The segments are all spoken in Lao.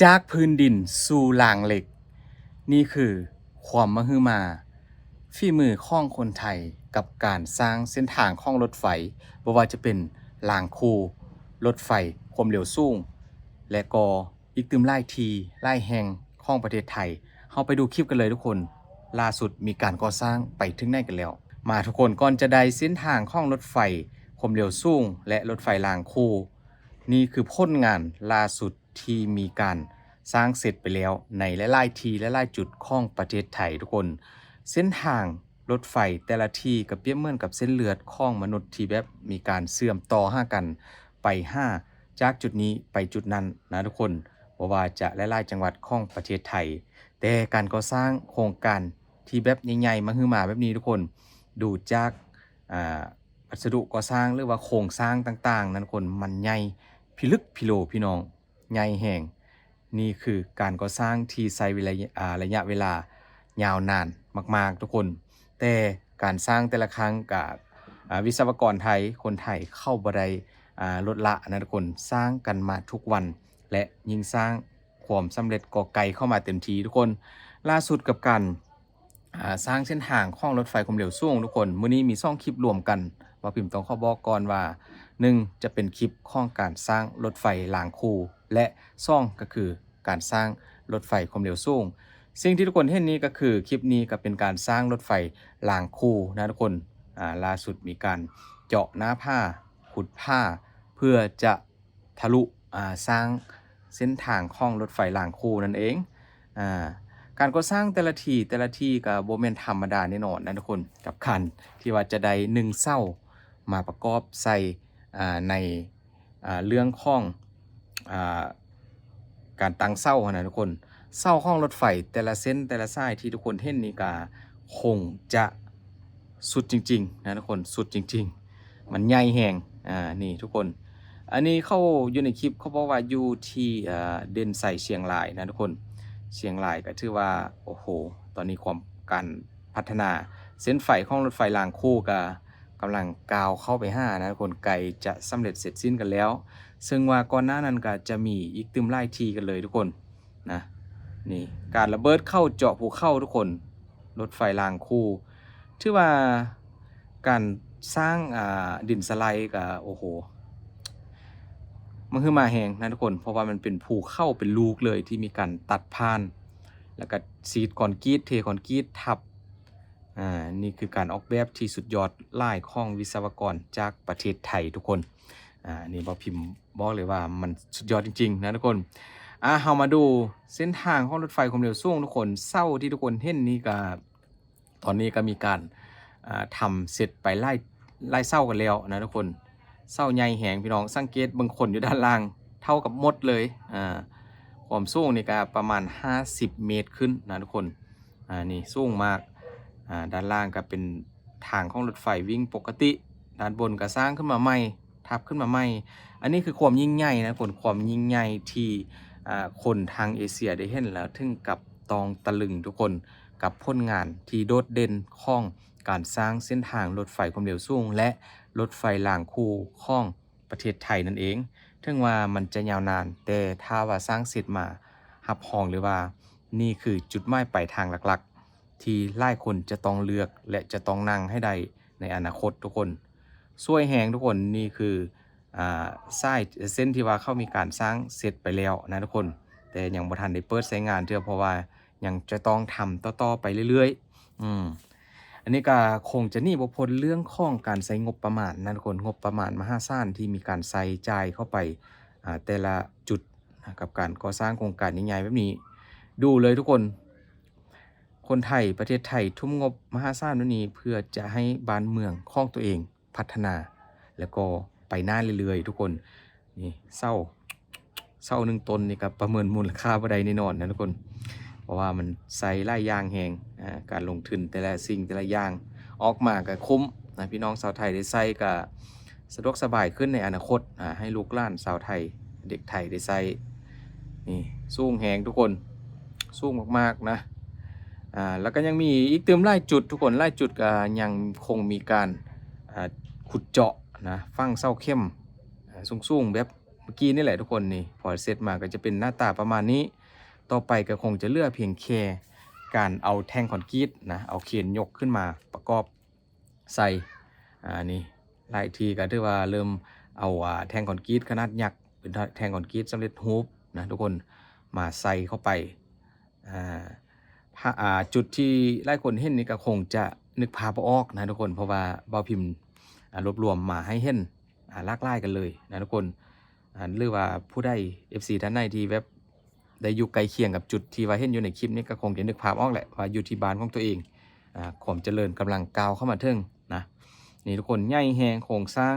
ຈາກພື້ນດິນສູ່ລາງເຫຼັກ, ນີ້ຄືຄວາມມະຫຶມາ ຝີມືຂອງຄົນໄທກັບການສ້າງເສັ້ນທາງຂອງລົດໄຟ, ບໍ່ວ່າຈະເປັນລາງຄູ່, ລົດໄຟຄວາມເລັວສູງ ແລະ ກໍອີກຕື່ມຫຼາຍທີ່ຫຼາຍແຫ່ງຂອງປະເທດໄທ. ເຮົາໄປດູຄລິບກັນເລີຍທຸກຄົນ, ລ່າສຸດມີການກໍ່ສ້າງໄປເຖິງໃນກັນແລ້ວ. ມາທຸກຄົນ, ກ່ອນຈະໄດ້ເສັ້ນທາງຂອງລົດໄຟຄວາມເລັວສູງ ແລະ ລົດໄຟລາງຄູ່, ນີ້ຄືຜົນງານລ່າສຸດ ທີ່ມີການສ້າງເສັດໄປແລ້ວໃນຫຼາຍໆທີ່ ຫຼາຍໆຈຸດຂອງປະເທດໄທທຸກຄົນ. ເສັ້ນທາງລົດໄຟແຕ່ລະທີ່ກໍປຽບເໝືອນກັບເສັ້ນເລືອດຂອງມະນຸດທີ່ແບບມີການເຊື່ອມຕໍ່ຫາກັນໄປຫາ ຈາກຈຸດນີ້ໄປຈຸດນັ້ນນະທຸກຄົນ, ບໍ່ວ່າຈະຫຼາຍໆຈັງຫວັດຂອງປະເທດໄທ. ແຕ່ການກໍ່ສ້າງໂຄງການທີ່ແບບໃຫຍ່ໆມະຫຶມາແບບນີ້ທຸກຄົນ, ດູຈາກ ອ່າ ວັດສະດຸກໍ່ສ້າງ ຫຼືວ່າໂຄງສ້າງຕ່າງໆນັ້ນທຸກຄົນ, ມັນໃຫຍ່ພິລຶກພິໂລພີ່ນ້ອງ. ໃຫຍ່ແຮງ. ນີ້ຄືການກໍ່ສ້າງທີ່ໃຊ້ເວລາ ອ່າ ໄລຍະເວລາຍາວນານມາກໆທຸກຄົນ, ແຕ່ການສ້າງແຕ່ລະຄັ້ງກະ ອ່າ ວິສະວະກອນໄທ, ຄົນໄທເຂົາບໍ່ໄດ້ ອ່າ ລົດລະນະທຸກຄົນ, ສ້າງກັນມາທຸກວັນ ແລະ ຍິ່ງສ້າງຄວາມສຳເລັດກໍໃກ້ເຂົ້າມາເຕັມທີ່ທຸກຄົນ. ລ່າສຸດກັບການ ອ່າ ສ້າງເສັ້ນທາງຂອງລົດໄຟຄວາມເລັວສູງທຸກຄົນ. ມື້ນີ້ມີສອງຄລິບລວມກັນ, ບ່າວພິມຕ້ອງຂໍບອກກ່ອນວ່າ ໜຶ່ງ ຈະເປັນຄລິບຂອງການສ້າງລົດໄຟລາງຄູ່ ແລະ ສອງ ກໍຄືການສ້າງລົດໄຟຄວາມເລັວສູງ. ສິ່ງທີ່ທຸກຄົນເຫັນນີ້ກໍຄື ຄລິບນີ້ກໍເປັນການສ້າງລົດໄຟລາງຄູ່ນະທຸກຄົນ. ອ່າ ລ່າສຸດມີການເຈາະໜ້າຜາ, ຂຸດຜາ ເພື່ອຈະ ທະລຸ ອ່າ ສ້າງເສັ້ນທາງຂອງລົດໄຟລາງຄູ່ນັ້ນເອງ. ອ່າ ການກໍ່ສ້າງແຕ່ລະທີ່ ແຕ່ລະທີ່ກໍບໍ່ແມ່ນທຳມະດາແນ່ນອນນະທຸກຄົນ, ກັບການທີ່ວ່າຈະໄດ້ໜຶ່ງເສົາມາປະກອບໃສ່ ອ່າ ໃນ ອ່າ ເລື່ອງຂອງ ອ່າ ການຕັ້ງເສົາຫັ້ນນະທຸກຄົນ. ເສົາຂອງລົດໄຟແຕ່ລະເສັ້ນແຕ່ລະສາຍທີ່ທຸກຄົນເຫັນນີ້ກໍຄົງຈະສຸດຈິງໆນະທຸກຄົນ, ສຸດຈິງໆ. ມັນໃຫຍ່ແຮງ. ອ່າ ນີ້ທຸກຄົນ, ອັນນີ້ເຂົາຢູ່ໃນຄລິບ ເຂົາບອກວ່າຢູ່ທີ່ ເອີ ເດັ່ນໄຊ ຊຽງລາຍນະທຸກຄົນ. ຊຽງລາຍກໍຖືວ່າ ໂອ້ໂຫ ຕອນນີ້ຄວາມ ການພັດທະນາເສັ້ນໄຟຂອງລົດໄຟລາງຄູ່ກໍກຳລັງກ້າວເຂົ້າໄປຫານະທຸກຄົນ, ໃກ້ຈະສຳເລັດເສັດສິ້ນກັນແລ້ວ. ເຊິ່ງວ່າກ່ອນໜ້ານັ້ນກໍຈະມີອີກຕື່ມຫຼາຍທີ່ກັນເລີຍທຸກຄົນ. ນະ ນີ້ ການລະເບີດເຂົ້າເຈາະພູເຂົາທຸກຄົນ, ລົດໄຟລາງຄູ່. ຖືວ່າການສ້າງ ອ່າ ດິນສະໄລກໍ ໂອ້ໂຫ ມະຫຶມາແຮງນະທຸກຄົນ, ເພາະວ່າມັນເປັນພູເຂົາເປັນລູກເລີຍ ທີ່ມີການຕັດຜ່ານ ແລ້ວກໍສີດຄອນກຣີດ ເທຄອນກຣີດທັບ. ອ່າ ນີ້ຄືການອອກແບບທີ່ສຸດຍອດຫຼາຍຂອງວິສະວະກອນຈາກປະເທດໄທທຸກຄົນ. ອ່າ ນີ້ບ່າວພິມ ບອກເລີຍວ່າມັນສຸດຍອດຈິງໆນະທຸກຄົນ. ອ່າ ເຮົາມາດູເສັ້ນທາງຂອງລົດໄຟຄວາມເລັວສູງທຸກຄົນ. ເສົາທີ່ທຸກຄົນເຫັນນີ້ກໍ ຕອນນີ້ກໍມີການ ອ່າ ທຳເສັດໄປຫຼາຍ ຫຼາຍເສົາກັນແລ້ວນະທຸກຄົນ. ເສົາໃຫຍ່ແຮງພີ່ນ້ອງ, ສັງເກດເບິ່ງຄົນຢູ່ດ້ານລ່າງ ເທົ່າກັບມົດເລີຍ. ອ່າ ຄວາມສູງນີ້ກໍປະມານຫ້າສິບເມດຂຶ້ນນະທຸກຄົນ. ອ່າ ນີ້ສູງມາກ. ອ່າ ດ້ານລ່າງກໍເປັນທາງຂອງລົດໄຟວິ່ງປົກກະຕິ, ດ້ານບົນກໍສ້າງຂຶ້ນມາໃໝ່ ທັບຂຶ້ນມາໃໝ່. ອັນນີ້ຄືຄວາມຍິ່ງໃຫຍ່ນະທຸກຄົນ, ຄວາມຍິ່ງໃຫຍ່ທີ່ ອ່າ ຄົນທາງເອເຊຍໄດ້ເຫັນແລ້ວເຖິງກັບຕ້ອງຕະລຶງທຸກຄົນ, ກັບຜົນງານທີ່ໂດດເດັ່ນຂອງການສ້າງເສັ້ນທາງລົດໄຟຄວາມເລັວສູງ ແລະ ລົດໄຟລາງຄູ່ຂອງປະເທດໄທນັ້ນເອງ. ເຖິງວ່າມັນຈະຍາວນານ, ແຕ່ຖ້າວ່າສ້າງເສັດມາ, ຮັບຮອງເລີຍວ່ານີ້ຄືຈຸດໝາຍປາຍທາງຫຼັກໆ ທີ່ຫຼາຍຄົນຈະຕ້ອງເລືອກ ແລະ ຈະຕ້ອງນັ່ງໃຫ້ໄດ້ໃນອະນາຄົດທຸກຄົນ. ສວຍແຮງທຸກຄົນ, ນີ້ຄື ອ່າ ສາຍເສັ້ນທີ່ວ່າເຂົາມີການສ້າງເສັດໄປແລ້ວນະທຸກຄົນ, ແຕ່ຍັງບໍ່ທັນໄດ້ເປີດໃຊ້ງານເທື່ອ ເພາະວ່າຍັງຈະຕ້ອງທຳຕໍ່ໆໄປເລື້ອຍໆ. ອືມ ອັນນີ້ກໍຄົງຈະໜີບໍ່ພົ້ນເລື່ອງຂອງການໃຊ້ງົບປະມານນະທຸກຄົນ. ງົບປະມານມະຫາສານທີ່ມີການໃຊ້ຈ່າຍເຂົ້າໄປ ອ່າ ແຕ່ລະຈຸດນະ ກັບການກໍ່ສ້າງໂຄງການໃຫຍ່ໆແບບນີ້. ດູເລີຍທຸກຄົນ, ຄົນໄທ ປະເທດໄທທຸ່ມງົບມະຫາສານແບບນີ້ ເພື່ອຈະໃຫ້ບ້ານເມືອງຂອງຕົວເອງ ພັດທະນາ ແລ້ວກໍໄປໜ້າເລື້ອຍໆທຸກຄົນ. ນີ້ເສົາ ເສົາໜຶ່ງຕົ້ນນີ້ກໍປະເມີນມູນລະຄ່າບໍ່ໄດ້ແນ່ນອນນະທຸກຄົນ, ເພາະວ່າມັນໃຊ້ຫຼາຍຢ່າງແຮງ. ອ່າ ການລົງທຶນແຕ່ລະສິ່ງແຕ່ລະຢ່າງອອກມາກໍຄຸ້ມນະ, ພີ່ນ້ອງຊາວໄທໄດ້ໃຊ້ກໍສະດວກສະບາຍຂຶ້ນໃນອະນາຄົດ. ອ່າ ໃຫ້ລູກຫຼານຊາວໄທ ເດັກໄທໄດ້ໃຊ້. ນີ້ສູງແຮງທຸກຄົນ, ສູງມາກໆນະ. ອ່າ ແລ້ວກໍຍັງມີອີກຕື່ມຫຼາຍຈຸດທຸກຄົນ, ຫຼາຍຈຸດກໍຍັງຄົງມີການ ອ່າ ຂຸດເຈາະນະ, ຝັງເສົາເຂັມ ອ່າ ສູງໆແບບ ເມື່ອກີ້ນີ້ແຫຼະທຸກຄົນ. ນີ້ ພໍເສັດມາກໍຈະເປັນໜ້າຕາປະມານນີ້. ຕໍ່ໄປກໍຄົງຈະເຫຼືອພຽງແຄ່ການເອົາແທ່ງຄອນກຣີດນະ ເອົາເຄນຍົກຂຶ້ນມາປະກອບໃສ່. ອາ ນີ້ ຫຼາຍທີ່ກໍຖືວ່າເລີ່ມເອົາ ອາ ແທ່ງຄອນກຣີດຂະໜາດຍັກ ເປັນແທ່ງຄອນກຣີດສຳເລັດຮູບນະທຸກຄົນ ມາໃສ່ເຂົ້າໄປ. ອາ ພະ ອາ ຈຸດທີ່ຫຼາຍຄົນເຫັນນີ້ກໍຄົງຈະນຶກພາບບໍ່ອອກນະທຸກຄົນ ເພາະວ່າບ່າວພິມ ອາ ລວບລວມມາໃຫ້ເຫັນ ອາ ຫຼາກຫຼາຍກັນເລີຍນະທຸກຄົນ. ອາ ຫຼືວ່າຜູ້ໃດ ເອັຟຊີ ທ່ານໃດທີ່ແບບໄດ້ຢູ່ໃກ້ຄຽງກັບຈຸດທີ່ວ່າເຫັນຢູ່ໃນຄລິບນີ້ ກໍຄົງຈະນຶກພາບອອກແຫຼະວ່າຢູ່ທີ່ບ້ານຂອງຕົວເອງ ອາ ຄວາມຈະເລີນກຳລັງກ້າວເຂົ້າມາເຖິງນະ. ນີ້ທຸກຄົນ ໃຫຍ່ແຮງ ໂຄງສ້າງ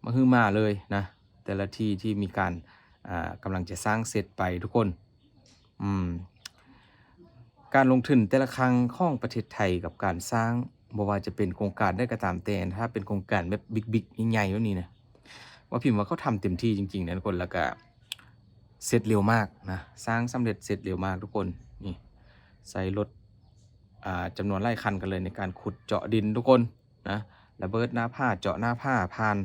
ມະຫຶມາເລີຍນະ ແຕ່ລະທີ່ທີ່ມີການ ອາ ກຳລັງຈະສ້າງເສັດໄປທຸກຄົນ. ອືມ ການລົງທຶນແຕ່ລະຄັ້ງຂອງປະເທດໄທກັບການສ້າງ ບໍ່ວ່າຈະເປັນໂຄງການໃດກໍຕາມແຕ່ ຖ້າເປັນໂຄງການແບບບິກໆ ໃຫຍ່ໆ ແບບນີ້ນະ ບ່າວພິມວ່າເຂົາທຳເຕັມທີ່ຈິງໆ ນະທຸກຄົນ ແລ້ວກະເສັດເລັວມາກນະ ສ້າງສຳເລັດເສັດເລັວມາກທຸກຄົນ. ນີ້ ໃຊ້ລົດ ອາ ຈຳນວນຫຼາຍຄັນກັນເລີຍໃນການຂຸດເຈາະດິນທຸກຄົນນະ ລະເບີດໜ້າຜາ ເຈາະໜ້າຜາ ຜ່ານ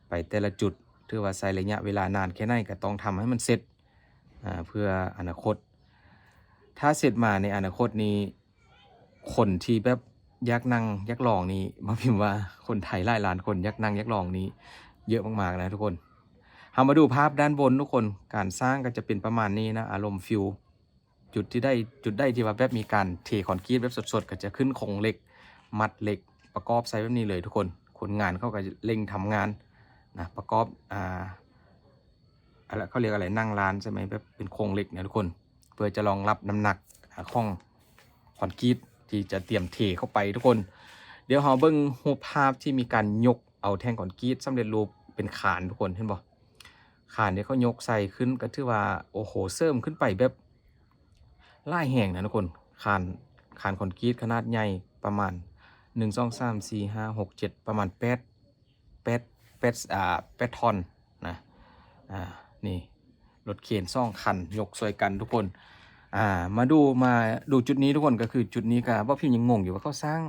ໄປແຕ່ລະຈຸດ ຖືວ່າໃຊ້ໄລຍະເວລານານແຄ່ໃດກໍຕ້ອງທຳໃຫ້ມັນເສັດ ອາ ເພື່ອອະນາຄົດ. ຖ້າເສັດມາໃນອະນາຄົດນີ້ ຄົນທີ່ແບບຢາກນັ່ງຢາກລອງນີ້ ບ່າວພິມວ່າຄົນໄທຫຼາຍລ້ານຄົນຢາກນັ່ງຢາກລອງນີ້ເຍອະມາກໆ ນະທຸກຄົນ. ເຮົາມາດູພາບດ້ານບົນທຸກຄົນ ການສ້າງກໍຈະເປັນປະມານນີ້ນະ ອາລົມຟິວ ຈຸດທີ່ໃດ ຈຸດໃດທີ່ວ່າແບບມີການເທຄອນກຣີດແບບສົດໆ ກໍຈະຂຶ້ນໂຄງເຫຼັກ ມັດເຫຼັກ ປະກອບໃສ່ແບບນີ້ເລີຍທຸກຄົນ. ຄົນງານເຂົາກໍເລັ່ງທຳງານນະ ປະກອບ ອາ ອາ ເຂົາເອີ້ນອະໄລ ນັ່ງລານໃຊ່ໄໝ ແບບເປັນໂຄງເຫຼັກນະທຸກຄົນ ເພື່ອຈະລອງຮັບນ້ຳໜັກ ອາ ຂອງຄອນກຣີດທີ່ຈະຕຽມເທເຂົ້າໄປທຸກຄົນ. ດຽວເຮົາເບິ່ງຮູບພາບທີ່ມີການຍົກເອົາແທ່ງຄອນກຣີດສຳເລັດຮູບເປັນຄານທຸກຄົນ ເຫັນບໍ່? ຄານທີ່ເຂົາຍົກໃສ່ຂຶ້ນ ກໍຖືວ່າ ໂອ້ໂຫ ເສີມຂຶ້ນໄປແບບຫຼາຍແຮງນະທຸກຄົນ. ຄານ ຄານຄອນກຣີດຂະໜາດໃຫຍ່ປະມານ ໜຶ່ງ ສອງ ສາມ ສີ່ ຫ້າ ຫົກ ເຈັດ ປະມານແປດ ແປດ ແປດ ອາ ແປດທ່ອນນະ. ອາ ນີ້ ລົດເຄນສອງຄັນຍົກຊ່ວຍກັນທຸກຄົນ. ອາ ມາດູ ມາດູຈຸດນີ້ທຸກຄົນ ກໍຄືຈຸດນີ້ກໍ ບ່າວພິມຍັງງົງຢູ່ວ່າເຂົາສ້າງ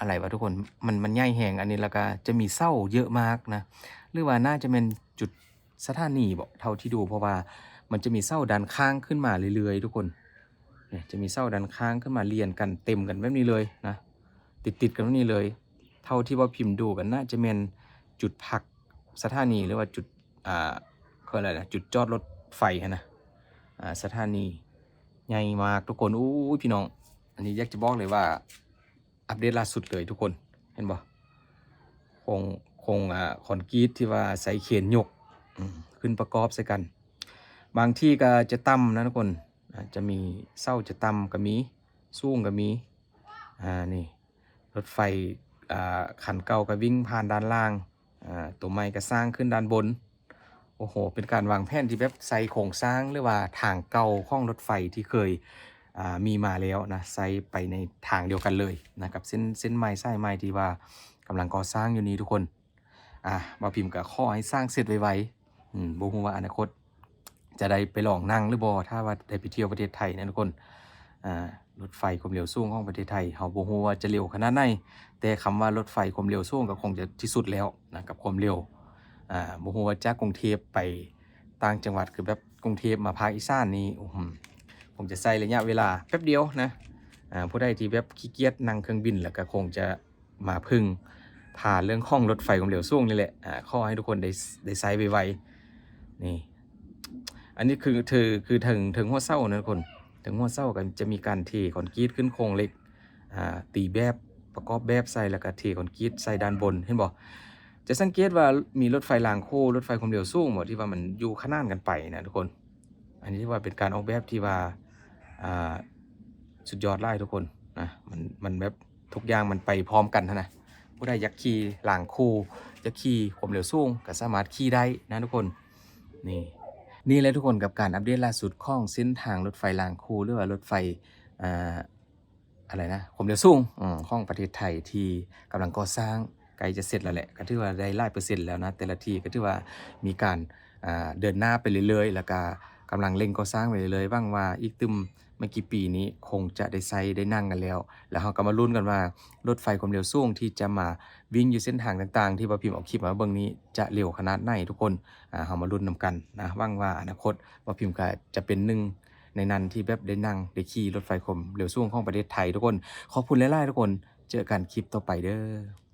ອະໄລວະທຸກຄົນ ມັນ ມັນໃຫຍ່ແຮງອັນນີ້ ແລ້ວກໍຈະມີເສົາເຍອະມາກນະ ຫຼືວ່າໜ້າຈະແມ່ນຈຸດສະຖານີບໍ ເທົ່າທີ່ດູ ເພາະວ່າມັນຈະມີເສົາດ້ານຂ້າງຂຶ້ນມາເລື້ອຍໆ ທຸກຄົນ. ນີ້ ຈະມີເສົາດ້ານຂ້າງຂຶ້ນມາລຽນກັນເຕັມກັນແບບນີ້ເລີຍນະ ຕິດໆ ກັນແບບນີ້ເລີຍ. ເທົ່າທີ່ວ່າພິມດູກັນ ໜ້າຈະແມ່ນຈຸດພັກສະຖານີ ຫຼືວ່າຈຸດ ອາ ເຂົາເອີ້ນຫຍັງນະ ຈຸດຈອດລົດໄຟຫັ້ນນະ. ອາ ສະຖານີໃຫຍ່ມາກທຸກຄົນ. ໂອ້ຍ ພີ່ນ້ອງ ອັນນີ້ຢາກຈະບອກເລີຍວ່າ ອັບເດດລ່າສຸດເລີຍທຸກຄົນ ເຫັນບໍ່? ໂຄງ ໂຄງ ອາ ຄອນກຣີດທີ່ວ່າໃຊ້ເຄນຍົກ ອືມ ຂຶ້ນປະກອບໃສ່ກັນ. ບາງທີ່ກໍຈະຕ່ຳນະທຸກຄົນ ອາ ຈະມີເສົາຈະຕ່ຳກໍມີ ສູງກໍມີ. ອາ ນີ້ ລົດໄຟ ອາ ຄັນເກົ່າກໍວິ່ງຜ່ານດ້ານລ່າງ ອາ ຕົວໃໝ່ກໍສ້າງຂຶ້ນດ້ານບົນ. ໂອ້ໂຫ ເປັນການວາງແຜນທີ່ແບບໃສ່ໂຄງສ້າງ ຫຼືວ່າທາງເກົ່າຂອງລົດໄຟທີ່ເຄີຍ ອາ ມີມາແລ້ວນະ ໃສ່ໄປໃນທາງດຽວກັນເລີຍນະ ກັບເສັ້ນ ເສັ້ນໃໝ່ສາຍໃໝ່ທີ່ວ່າກຳລັງກໍ່ສ້າງຢູ່ນີ້ທຸກຄົນ. ອາ ບ່າວພິມກໍຂໍໃຫ້ສ້າງເສັດໄວໆ. ອືມ ບໍ່ຮູ້ວ່າອະນາຄົດຈະໄດ້ໄປລອງນັ່ງຫຼືບໍ່ ຖ້າວ່າໄດ້ໄປທ່ຽວປະເທດໄທນະທຸກຄົນ. ອາ ລົດໄຟຄວາມເລັວສູງຂອງປະເທດໄທ ເຮົາບໍ່ຮູ້ວ່າຈະເລັວຂະໜາດໃດ ແຕ່ຄຳວ່າລົດໄຟຄວາມເລັວສູງກໍຄົງຈະທີ່ສຸດແລ້ວນະ ກັບຄວາມເລັວ. ອາ ບໍ່ຮູ້ວ່າຈາກກຸງເທບໄປຕ່າງຈັງຫວັດ ຄືແບບກຸງເທບມາພາກອີສານນີ້ ໂອ້ໂຫ ຄົງຈະໃຊ້ໄລຍະເວລາແປັບດຽວນະ. ອາ ຜູ້ໃດທີ່ແບບຂີ້ກຽດນັ່ງເຄື່ອງບິນ ແລ້ວກໍຄົງຈະມາເພິ່ງພາເລື່ອງຂອງລົດໄຟຄວາມເລັວສູງນີ້ແຫຼະ. ອາ ຂໍໃຫ້ທຸກຄົນໄດ້ ໄດ້ໃຊ້ໄວໆ. ນີ້ ອັນນີ້ຄື ຄື ຄືເທິງ ເທິງຫົວເສົານະທຸກຄົນ ເທິງຫົວເສົາກໍຈະມີການເທຄອນກຣີດຂຶ້ນໂຄງເຫຼັກ ອາ ຕີແບບ ປະກອບແບບໃສ່ ແລ້ວກໍເທຄອນກຣີດໃສ່ດ້ານບົນ ເຫັນບໍ່? ຈະສັງເກດວ່າມີລົດໄຟລາງຄູ່ ລົດໄຟຄວາມເລັວສູງບໍ່ ທີ່ວ່າມັນຢູ່ຂະໜານກັນໄປນະທຸກຄົນ. ອັນນີ້ຖືວ່າເປັນການອອກແບບທີ່ວ່າ ອາ ສຸດຍອດຫຼາຍທຸກຄົນນະ ມັນ ມັນແບບທຸກຢ່າງມັນໄປພ້ອມກັນຫັ້ນນະ. ຜູ້ໃດຢາກຂີ່ລາງຄູ່ ຢາກຂີ່ຄວາມເລັວສູງ ກໍສາມາດຂີ່ໄດ້ນະທຸກຄົນ. ນີ້ ນີ້ແຫຼະທຸກຄົນ ກັບການອັບເດດລ່າສຸດຂອງເສັ້ນທາງລົດໄຟລາງຄູ່ ຫຼືວ່າລົດໄຟ ອາ ອະໄລນະ ຄວາມເລັວສູງ ອືມ ຂອງປະເທດໄທທີ່ກຳລັງກໍ່ສ້າງ ໃກ້ຈະເສັດແລ້ວແຫຼະ ກໍຖືວ່າໄດ້ຫຼາຍເປີເຊັນແລ້ວນະ. ແຕ່ລະທີ່ກໍຖືວ່າມີການ ອາ ເດີນໜ້າໄປເລື້ອຍໆ ແລ້ວກະ ກຳລັງເລັ່ງກໍ່ສ້າງໄປເລື້ອຍໆ ຫວັງວ່າອີກຕື່ມບໍ່ກີ່ປີນີ້ຄົງຈະໄດ້ໃຊ້ໄດ້ນັ່ງກັນແລ້ວ ແລ້ວເຮົາກໍມາລຸ້ນກັນວ່າ ລົດໄຟຄວາມເລັວສູງທີ່ຈະມາວິ່ງຢູ່ເສັ້ນທາງຕ່າງໆ ທີ່ບ່າວພິມເອົາຄລິບມາເບິ່ງນີ້ ຈະເລັວຂະໜາດໃດທຸກຄົນ. ອາ ເຮົາມາລຸ້ນນຳກັນນະ ຫວັງວ່າອະນາຄົດບ່າວພິມກໍຈະເປັນໜຶ່ງໃນນັ້ນທີ່ແບບໄດ້ນັ່ງໄດ້ຂີ່ລົດໄຟຄວາມເລັວສູງຂອງປະເທດໄທທຸກຄົນ. ຂອບຄຸນຫຼາຍໆທຸກຄົນ ເຈີກັນຄລິບຕໍ່ໄປເດີ້.